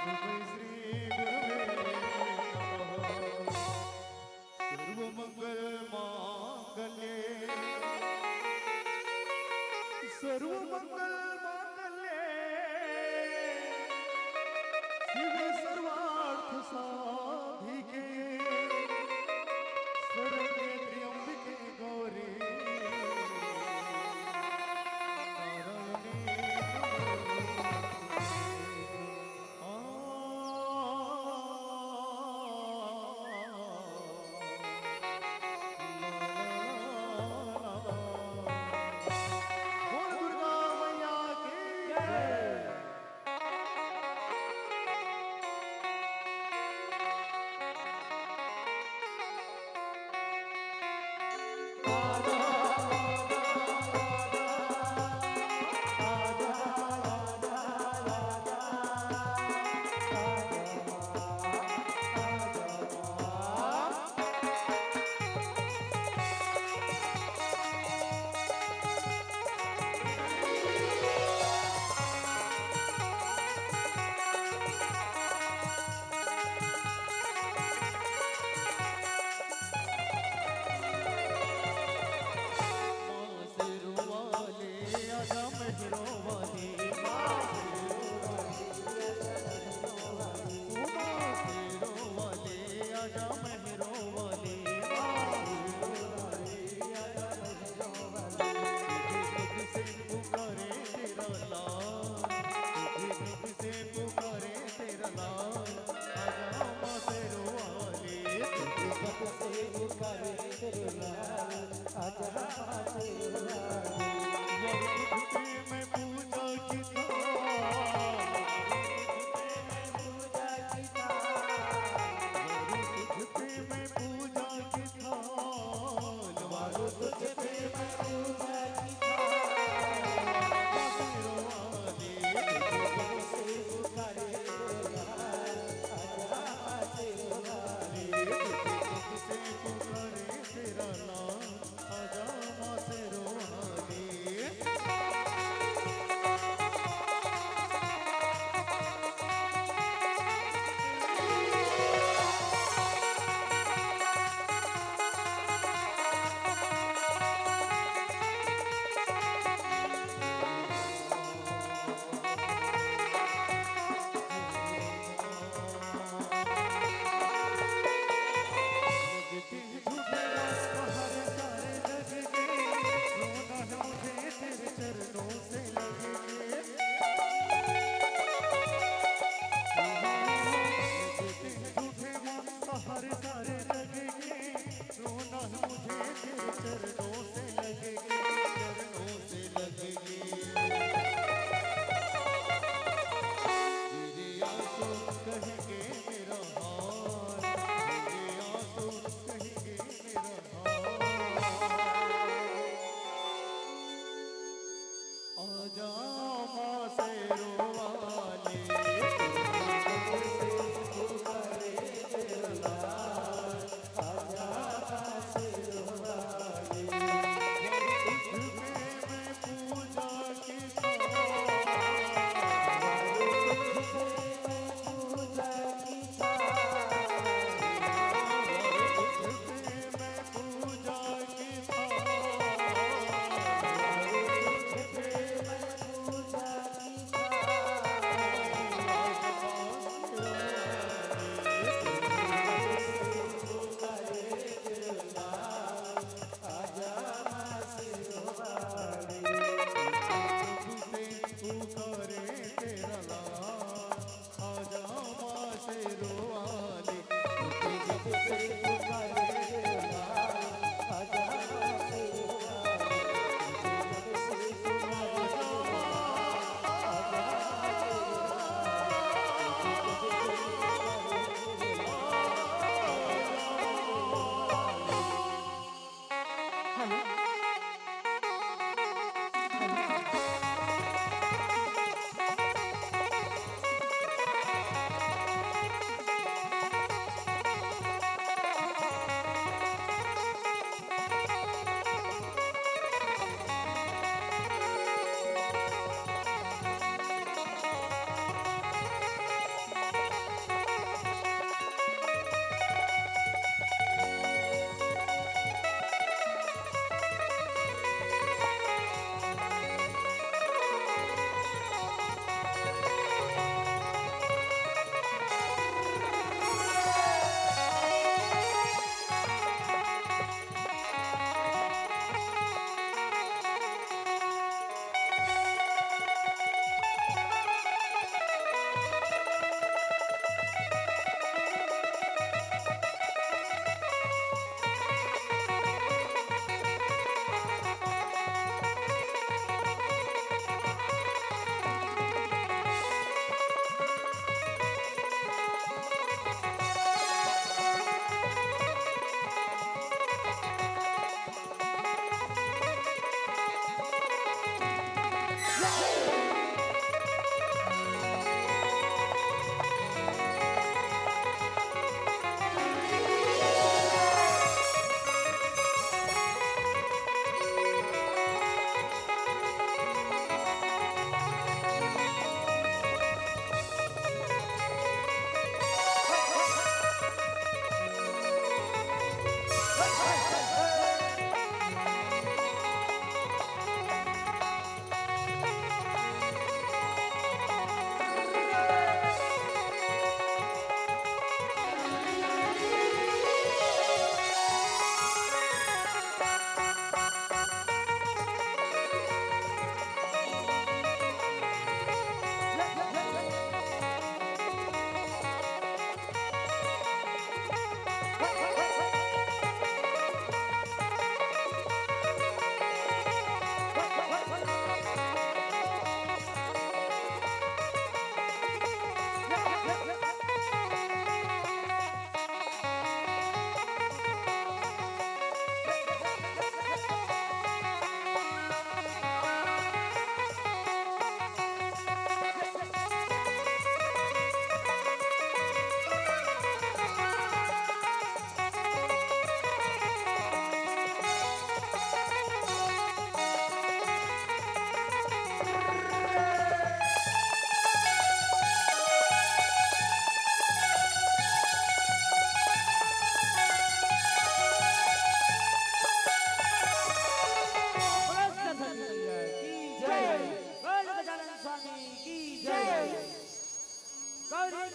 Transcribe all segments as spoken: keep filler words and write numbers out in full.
तस्मै श्री गुरवे नमः। सर्वमंगल मांगल्ये सर्वमंगल मांगल्ये शिवे सर्वार्थ साधिके शरण्ये त्र्यंबके गौरी नारायणी नमोस्तुते। बोल दुर्गा मैया की जय।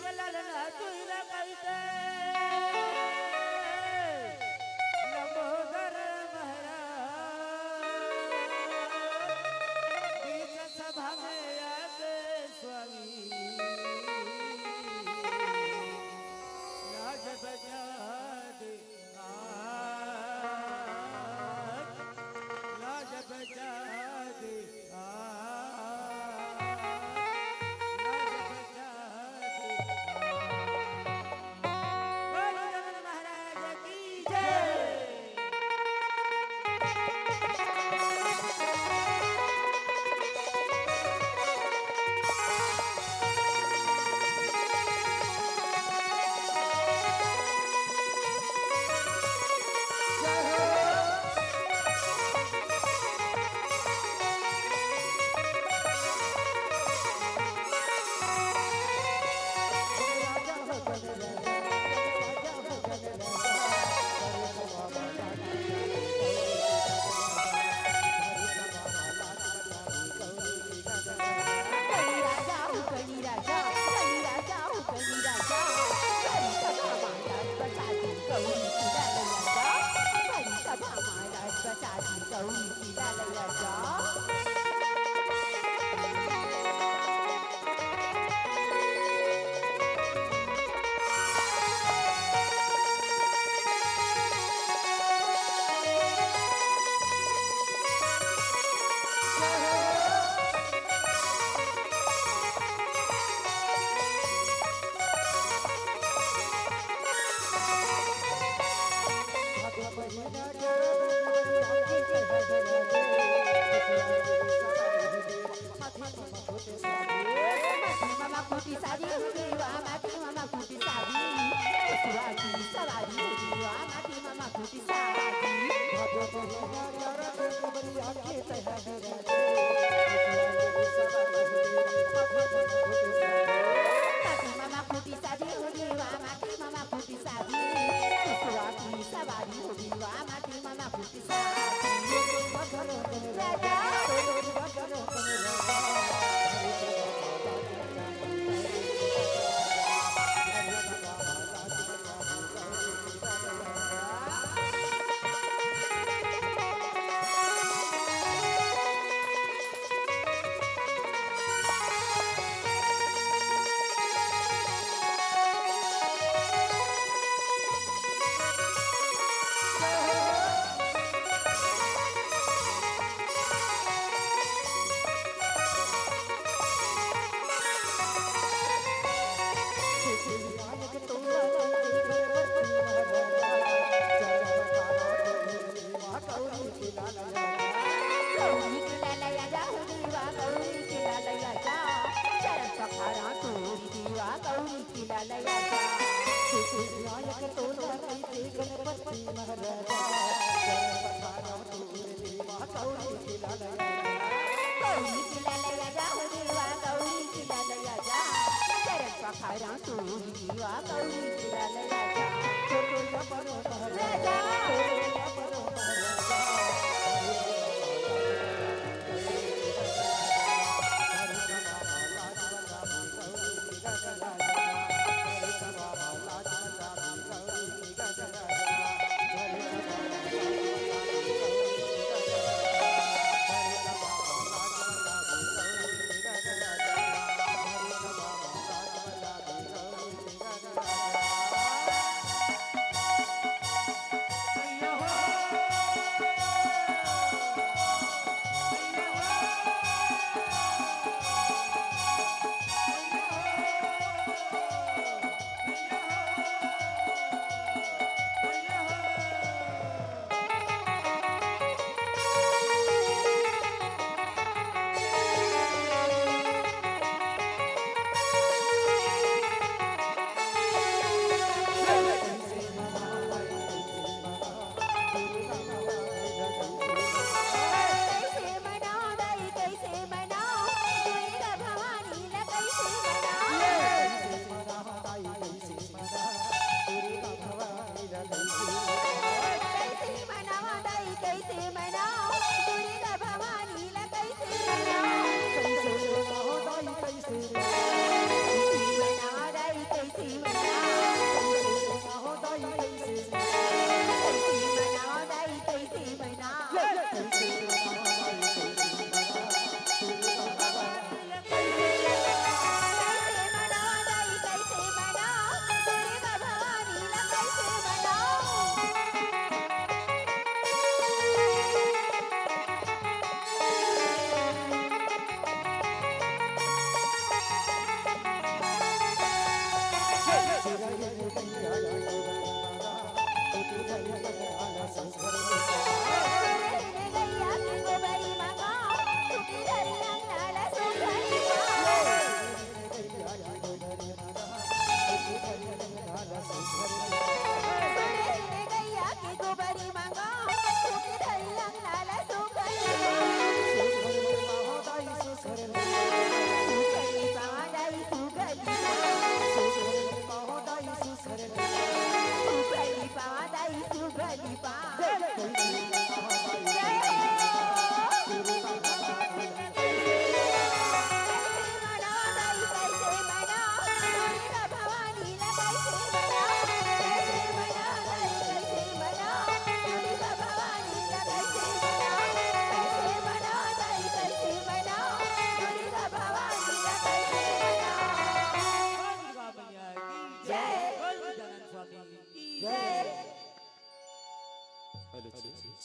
ललना तुहिला कहिते लंबोदर महाराज बीच सभा में आके स्वामी लाज बचा दे आज, लाज बचा दे आज, लाज बचा दे आज। बोलो रमन महाराज की जय।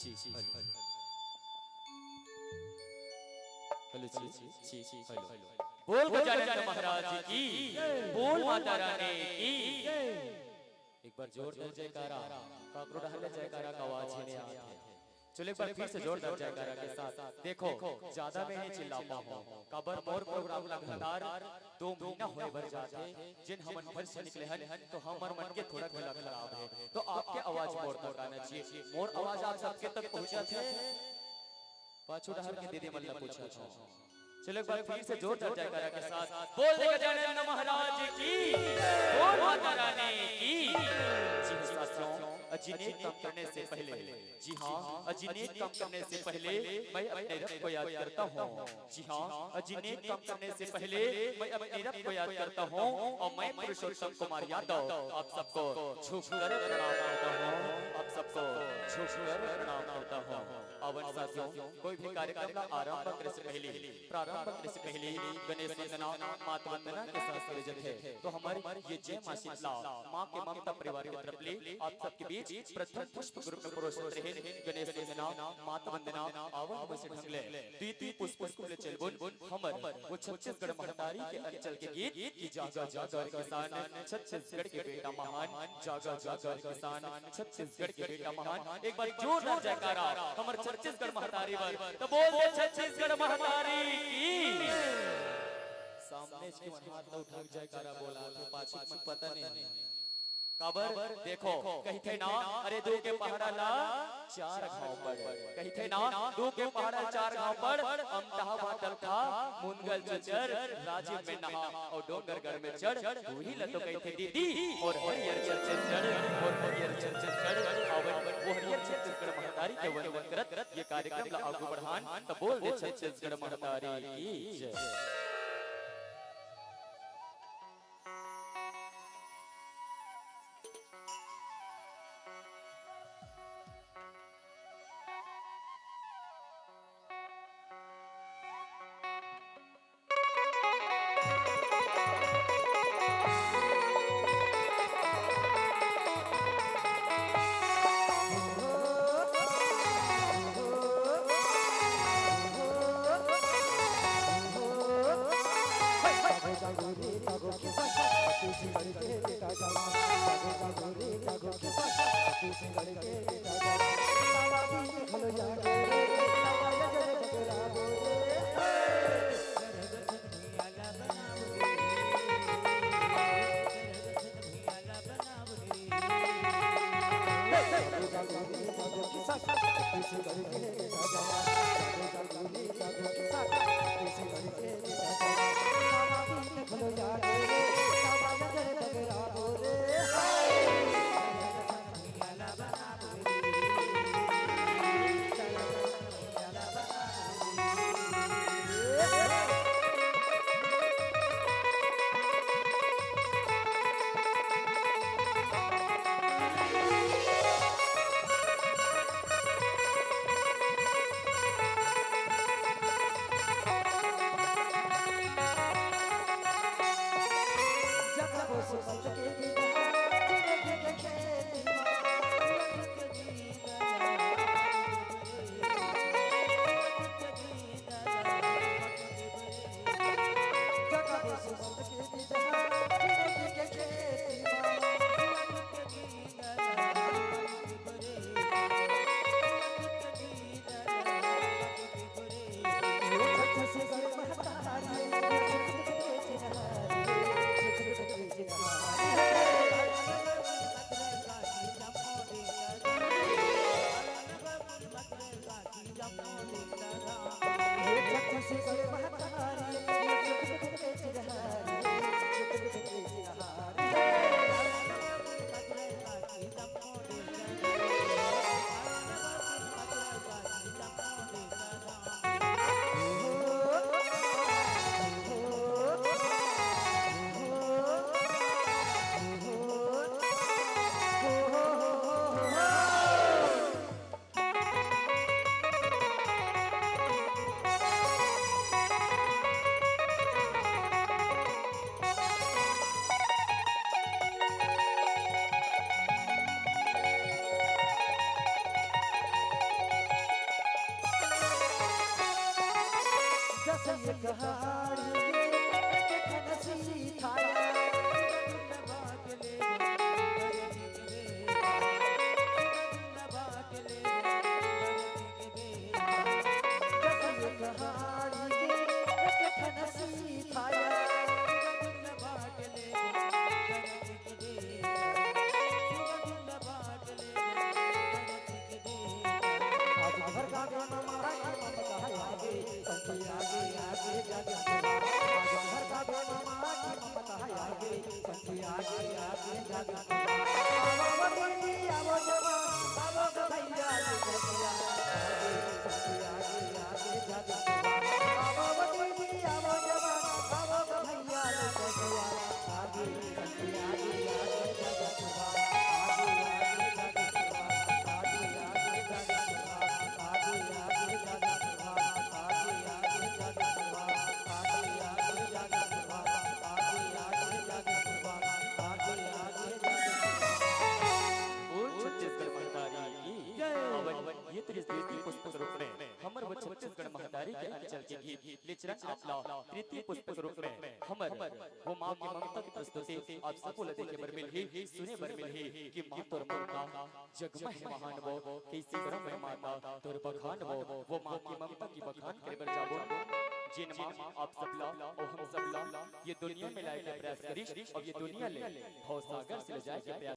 जी, जी, हेलो। हेलो, जी, जी, जी, हेलो। बोल गजानन महाराज की, बोल माता रानी की। एक बार जोरदार जयकारा, काकरो डहर ले जयकारा का आवाज ही नहीं आत हे। चलो एक बार फिर से जोरदार जयकारा के साथ। देखो, ज्यादा मैं नहीं चिल्ला पाहूँ, काबर मोर प्रोग्राम लगातार दो महीना होए बर जाथे, जेन हमन घर से निकले हन, तो हमर मन के थोड़ा गला खराब हे, तो आपके आवाज मोर तक आना चाहिए। मोर आवाज आप सबके तक पहुंचा थे? पाछू डहर के दीदी मन ला पूछा था। चलो एक बार फिर से जोरदार जयकारा के साथ बोल दे गजानन महाराज की, बोल माता रानी की। जी हाँ साथियों, अजी नेक काम करने से पहले, जी हाँ, अजी नेक काम करने से पहले मैं अपने रब को याद करता हूँ। जी हाँ, अजी नेक काम करने से पहले मैं अपने रब को याद करता हूँ और मैं पुरुषोत्तम कुमार यादव आप सबको झुककर प्रणाम करता हूँ, आप सबको झुककर प्रणाम करता हूँ। आवन साथियों, कोई भी कार्यक्रम ला आरंभ करे से पहले, प्रारंभ करे से पहले गणेश वंदना, मात वंदना के साथ करे जाथे। तो हमर ये जय माँ शीतला माँ के ममता परिवार के तरफ ले आप सबके बीच प्रथम पुष्प के रूप में परोसत रहे गणेश वंदना, मात वंदना। आवन हमसे ढंग ले द्वितीय पुष्प के रूप ले चलबोन हमर वो छत्तीसगढ़ महतारी के अंचल के गीत कि जागा जागा रे किसान, छत्तीसगढ़ के बेटा महान, जागा जागा रे किसान, छत्तीसगढ़ के बेटा महान। एक बार जोरदार जयकारा हमर छत्तीसगढ़ महतारी बर, तो बोल दे छत्तीसगढ़ महतारी की। सामने के मन हाथ ला उठा के जयकारा बोला, तो पाछू के मन पता नहीं। काबर देखो, कहिथे ना, अरे दू के पहाड़ा ला चार घाव पड़, कहिथे ना, दू के पहाड़ा चार घाव पड़, अमदहा बाटल खा, मुनगा ल चुचर, राजिम में नहा, अउ डोंगरगढ़ में चढ़, उही ल तो कहिथे दीदी, मोर हरियर छत्तीसगढ़, मोर हरियर छत्तीसगढ़, अउ वो हरियर छत्तीसगढ़ महतारी के वंदन करत ये कार्यक्रम ला आगू बढ़ान, त बोल दे छत्तीसगढ़ महतारी की जय। बोल छत्तीसगढ़ महतारी की। जय। अवन ये तेरी स्तुति पुष्पक रूप में हमर वो छत्तीसगढ़ महतारी के अंचल के गीत ले चरण आपला तृतीय पुष्पक रूप में हमर वो माँ के ममता की प्रस्तुति आप सबो ला देखे बर मिलही, सुने बर मिलही कि माँ तोर ममता जगमह महान वो, कइसे करम मैं माता तोर बखान वो, वो माँ की ममता की बखान करे बर जाबो। जेन माँ आप सबला अउ हम सबला ये दुनिया में लाए के प्रयास करिस अउ ये दुनिया ले भवसागर से ले जाए के प्रयास